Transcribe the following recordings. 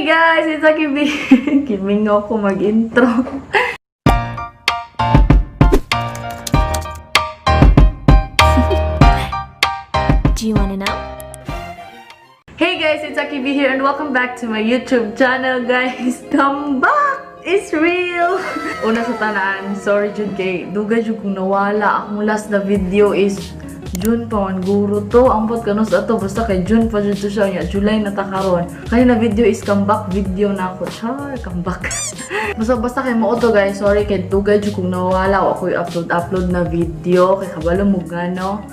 Hey guys, it's Aki B. Gimingaw ko mag-intro. Do you want to know? Hey guys, it's Aki B here and welcome back to my YouTube channel, guys. Come back! It's real! Una sa tanan, sorry jud kay dugay jud kong nawala. Akong last na video is June pa man guro to. Ambot kanus ato basta kay June pa jud to siya nya July na ta karon. Kani na video is comeback video na ako. Char, comeback. Basta basta kay mao to, guys. Sorry kay dugay jud kong nawala. Wa ko'y upload upload na video kay kabalo mo gano.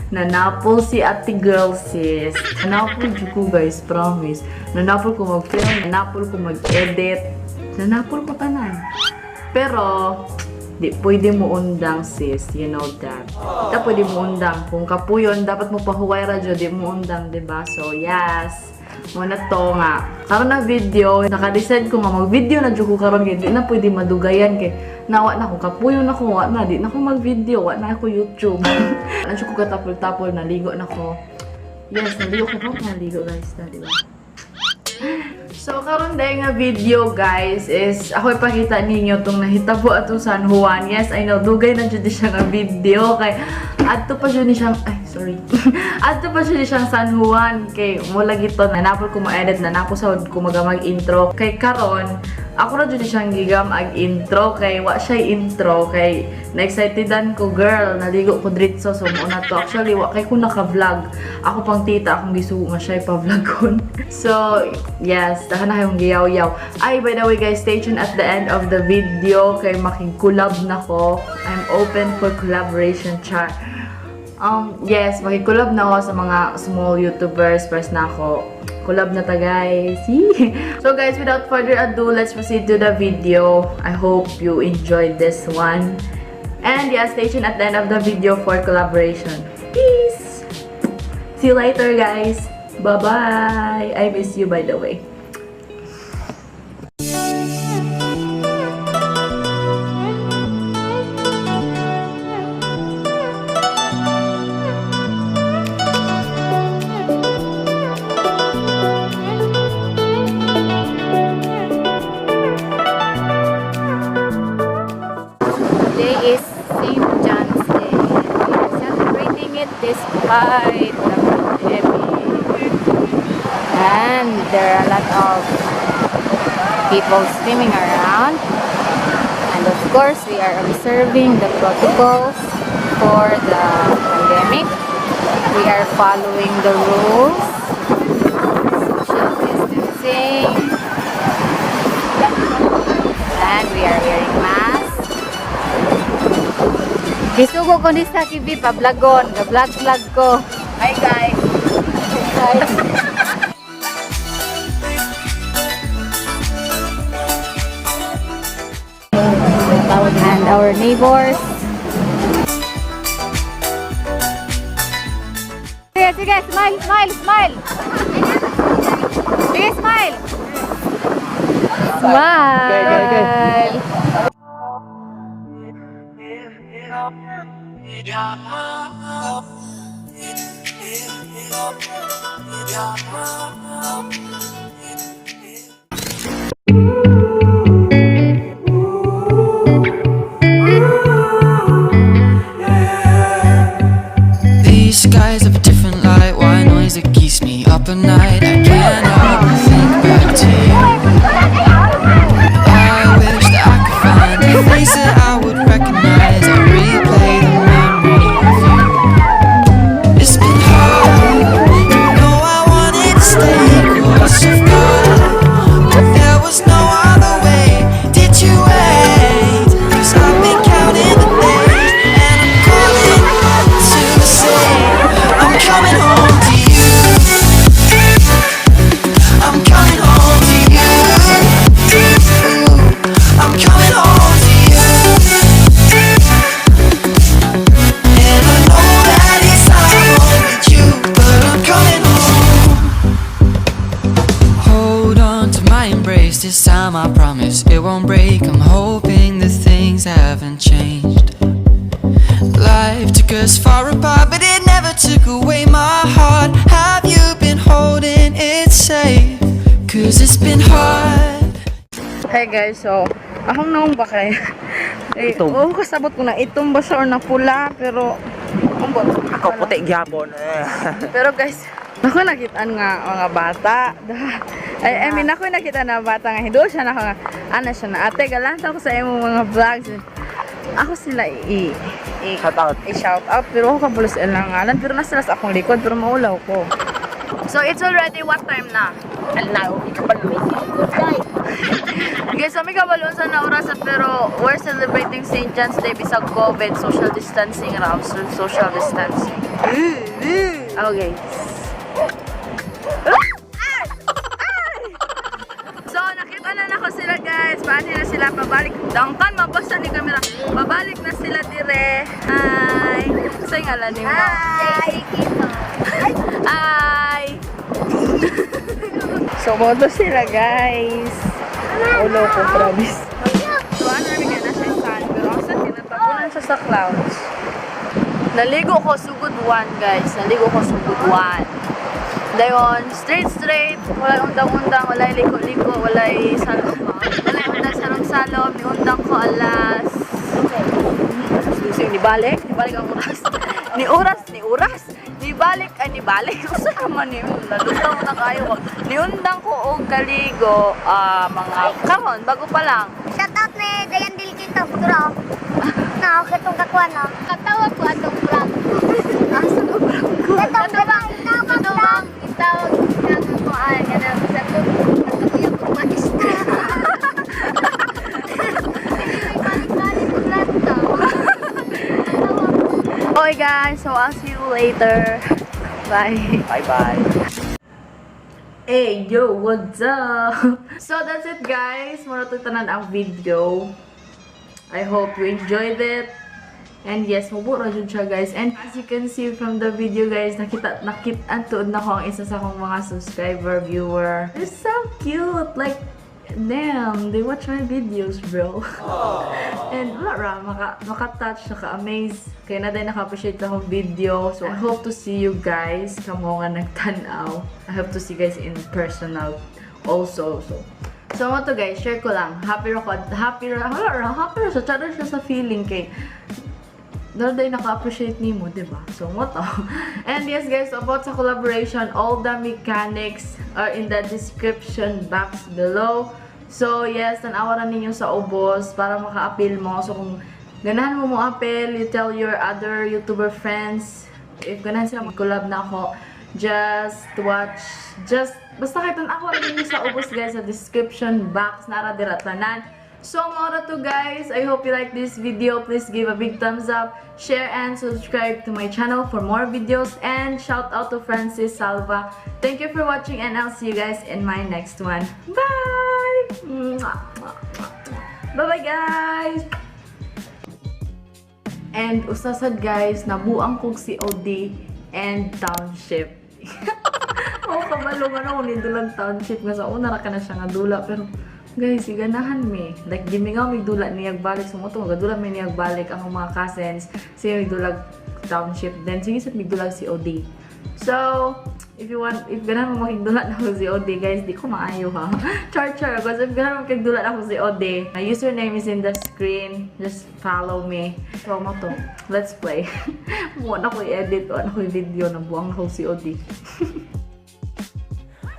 Nanapol si ate girl, sis. Nanapol jud ko, guys, promise. Nanapol ko mag-film, nanapol ko mag-edit. Nanapol ko tanan. Pero, di pwede mo undang, sis. You know that. Di pwede mo undang. Kung kapuyon, dapat mo pahuway radyo, di mo undang, di ba? So, yes. Muna to nga. Karon na video, naka-decide ko nga mag-video na jud ko karon kay di na pwede madugayan kay nawa na ko kapuyon na ko wa na di na ko mag-video, wa na ako YouTube. Na jud ko katapol-tapol, naligo na ko. Yes, naligo ko pa, naligo guys, na di ba? So, karon dahil nga video, guys, is ako ipakita ninyo tong nahitabo atong San Juan. Yes, I know, dugay na jud siya nga video kay adto pa jud ni siyang, ay sorry. Adto pa jud ni siyang San Juan kay mo lagi to nanapol ko mo-edit, nanapol sa ko magamag intro. Kay karon ako ra jud ni siyang gigam ag intro kay wa siya intro kay na-excitedan ko, girl, naligo ko diretso, so mo na to. Actually wa kay ko naka-vlog. Ako pang tita akong gisugo nga siya ipa-vlog kon. So, yes, dahan na kayong giyaw-yaw. Ay, by the way guys, stay tuned at the end of the video kay makig-collab na ko. I'm open for collaboration, char. Yes, makig-collab na ako sa mga small YouTubers. First na ako. Collab na ta, guys. So guys, without further ado, let's proceed to the video. I hope you enjoyed this one. And yeah, stay tuned at the end of the video for collaboration. Peace! See you later, guys. Bye-bye! I miss you, by the way. Today is St. John's Day. We are celebrating it despite the pandemic. And there are a lot of people swimming around. And of course, we are observing the protocols for the pandemic. We are following the rules, social distancing, and we are wearing masks. Gisugo ko ni sa TV pablagon, ga-vlog vlog ko. Hi, guys! Guys. And our neighbors. Sige, sige, smile, smile, smile. Sige, smile. Smile. These skies have a different light. Why noise that keeps me up at night? I can't help but think back to you. I wish that I could find a face that I would recognize. I replay the memory of you. It's been hard. You know I wanted to stay close of God, but there was no other way. Did you wait? 'Cause I've been counting the days, and I'm calling to say I'm coming home to you. I'm coming home to you. I'm coming home to you. And I know that it's not wrong with you, but I'm coming home. Hold on to my embrace. This time I promise it won't break. I'm hoping that things haven't changed. Life took us far apart, but it never took away my heart. Have you been holding it it safe. 'Cause it's been hard. Hey guys, so akong naong ba kay eh, Itom. oh, kasabot ko na itom ba siya or na pula, pero ambot. Ako puti gyapon. Eh. Pero guys, ako nakitaan nga mga bata. Ay, I mean, ako nakita na bata nga hido siya na ako nga ana siya na ate galanta ko sa imong mga vlogs. Ako sila i Shout out. I-shout out pero ako kabulos ilang ngalan pero nasa sila sa akong likod pero maulaw ko. So it's already what time na? Alnaw, ikabalo. Guys, kami kabalon sa naorasan pero we're celebrating St. John's Day bisag COVID, social distancing raw, social distancing. Okay. So, nakita na nako sila guys. Paano na sila pabalik? Dangkan, mabasa ni camera. Pabalik na sila dire. Hi. Sa ngalan nimo? Hi! Hi. So, moto sila guys. Ulo ko, promise. So, ano namin na siya sun, pero ang sun, tinatapunan siya sa clouds. Naligo ko sugod 1, guys. Naligo ko sugod 1. Dayon, straight straight, walay undang-undang, walay liko-liko, walay salom. Walay undang salom-salom, niundang ko alas. Alas 12, ni balik ang oras. Ni oras, ni oras. Ni balik, ay ni balik. Usa ka man ni nalutaw na kayo ko. Niundang ko og kaligo, mga karon bago pa lang. Shout out ni Dayan Dilkito, bro. Na, okay itong kakuha, no? Katawa ko atong vlog. Asa ka bro ko? Katong vlog, itawag vlog. Itawag na ako, ay, ganun. Sa itong yung maestra. Balik-balik vlog to. Okay guys, so I'll see you later. Bye. Bye-bye. Hey, yo, what's up? So that's it guys. Mura to tanan ang video. I hope you enjoyed it. And yes, mabura jud siya guys. And as you can see from the video guys, nakita nakit-an tuod na ko ang isa sa akong mga subscriber, viewer. They're so cute. Like, damn, they watch my videos, bro. And wala ra, maka-touch, naka-amaze. Kaya na din naka-appreciate akong video. So, I hope to see you guys. Kamo nga nagtanaw. I hope to see you guys in personal also. So mo to guys, share ko lang. Happy ra ko, happy ra, wala ra, happy ra siya. Charo siya sa feeling kay dahil dahil naka-appreciate nimo, di ba? So, mo to. And yes, guys, about sa collaboration, all the mechanics are in the description box below. So, yes, tanawa ra ninyo sa ubos para maka-appeal mo. So, kung ganahan mo mo appeal, you tell your other YouTuber friends. If ganahan sila mag-collab na ako, just watch, just, basta kahit tanawa ra ninyo sa ubos, guys, sa description box, nara dira tanan. So, mora to guys. I hope you like this video. Please give a big thumbs up, share, and subscribe to my channel for more videos. And shout out to Francis Salva. Thank you for watching, and I'll see you guys in my next one. Bye! Bye-bye, guys! And usasad guys, nabuang kog COD and township. Oh, kabalo nga na kung nidulag township nga sa una ra ka na siya nga dula pero guys, ganahan mi. Like gimingaw mig dula niyag balik sa mo to, dula mi niyag balik ang mga cousins, sige mig dulag township then sige sad mig dulag COD. So, if you want, if ganahan mo makigdula na ako COD, guys, di ko maayo ha. Char char, because if ganahan mo makigdula na ako COD, my username is in the screen. Just follow me. So, mo to. Let's play. Mo na ko i-edit, o na ko i-video na buang ako COD.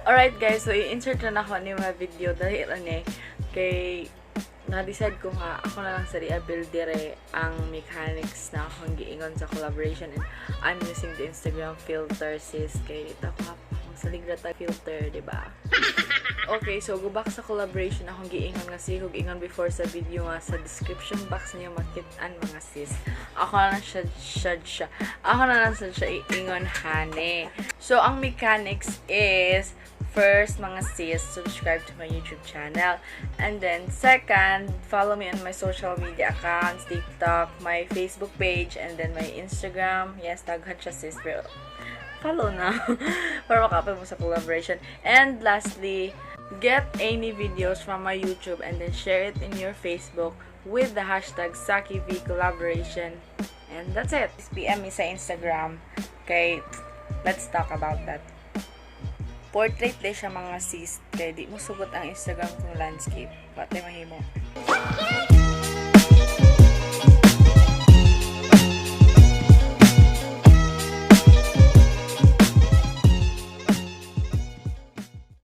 Alright guys, so i-insert na ako ni mga video dahil ano eh, kay na-decide ko nga ako na lang sa i-build dire ang mechanics na akong giingon sa collaboration and I'm using the Instagram filter sis kay tapos sa ligrata filter, di ba? Okay, so go back sa collaboration akong giingon nga si kog ingon before sa video nga sa description box niyo makit-an mga sis. Ako na lang siya. Ako na lang siya iingon hane. So ang mechanics is first, mga sis, subscribe to my YouTube channel. And then second, follow me on my social media accounts, TikTok, my Facebook page, and then my Instagram. Yes, daghan siya sis, pero follow na para makapag mo sa collaboration. And lastly, get any videos from my YouTube and then share it in your Facebook with the hashtag SakiVCollaboration. And that's it. PM me sa Instagram. Okay, let's talk about that. Portrait day siya, mga sis. Kaya di mo sugot ang Instagram kung landscape. Wa tay mahimo.